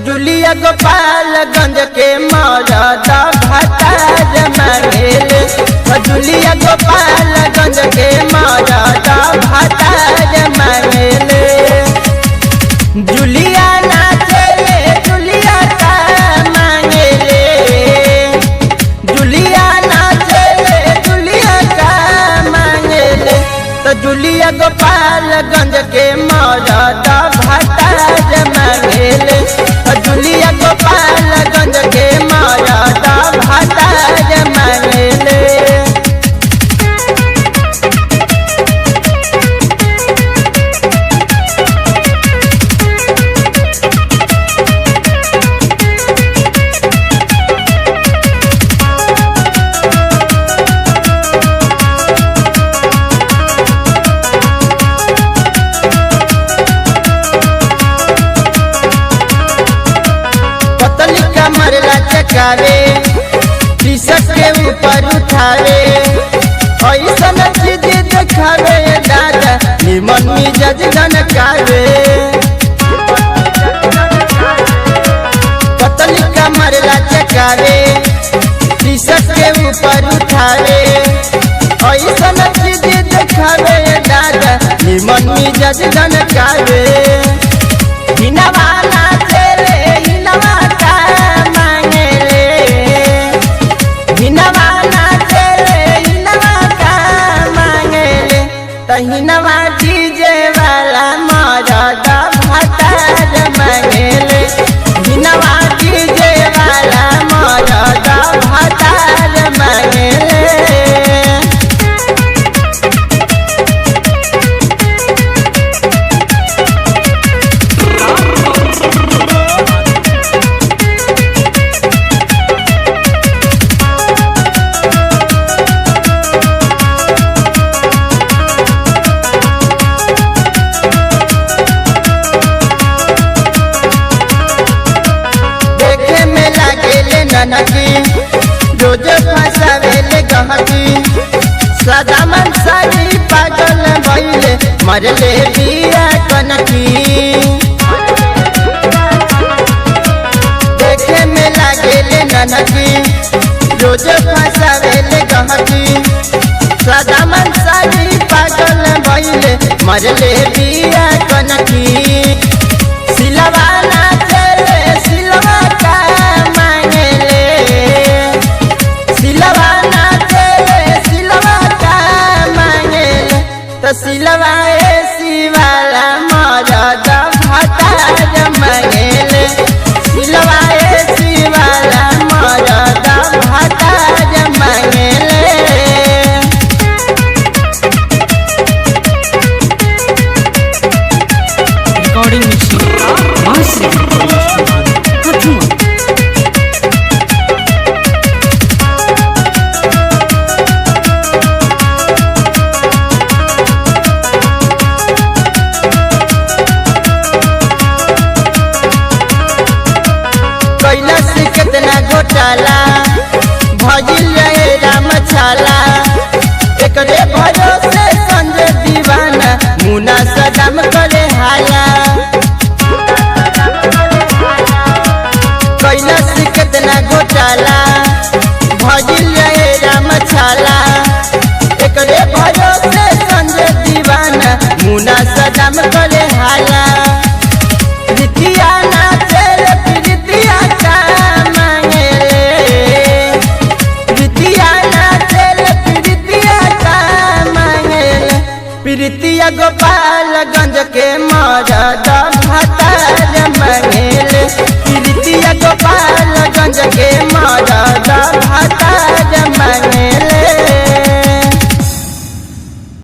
जुलिया गोपालगंज के मरद भातार मांगेले। जुलिया गोपालगंज के मरद भातार मांगेले। जुलिया नाचेले जुलिया का मांगेले, जुलिया नाचेले जुलिया का मांगेले। तो जुलिया गोपालगंज के मरद भातार मांगेले। जुलिया गोपालगंज के मरद भातार मांगेले। पतली कमर लचकावे, टी-शर्ट के ऊपर उठावे, ऐसन चीज देखावे दादा निमन मिजाज गनकावे। पतली कमर लचकावे, टी-शर्ट के ऊपर उठावे, ऐसन चीज देखावे दादा निमन मिजाज गनकावे। हिनवा नाचेले हिनवा का मांगेले, हिनवा नाचेले हिनवा का मांगेले। त हिनवा डीजे वाला मरद भातार मांगेले। हिनवा डीजे वाला मरद भातार मांगेले। देखे में लागेले ननकी, रोज फसावेले गहकी, सदा मन सारी पागल भइले मरले बिया कनकी। देखे में लागेले ननकी, रोज फसावेले गहकी, सदा मन सारी पागल भइले मरले बिया कनकी। सिलवा नाचेले सिलवा का मांगेले, सिलवा नाचेले सिलवा का मांगेले। तो सिलवा एसी वाला मरद भातार मांगेले। सिलवा एसी वाला मरद भातार मांगेले। Recording machine Masri Kathua. Kailash कितना घोटाला भजिल रहे राम छाला, एकरे भरोसे संजय दीवाना मुना सदाम करे हाला। कैलाश कितना घोटाला भजिल रहे राम छाला, एकरे भरोसे संजय दीवाना मुना सदाम करे हाला। प्रीतिया नाचेले प्रीतिया का मांगेले, प्रीतिया नाचेले प्रीतिया का मांगेले। प्रीतिया गोपालगंज के मरद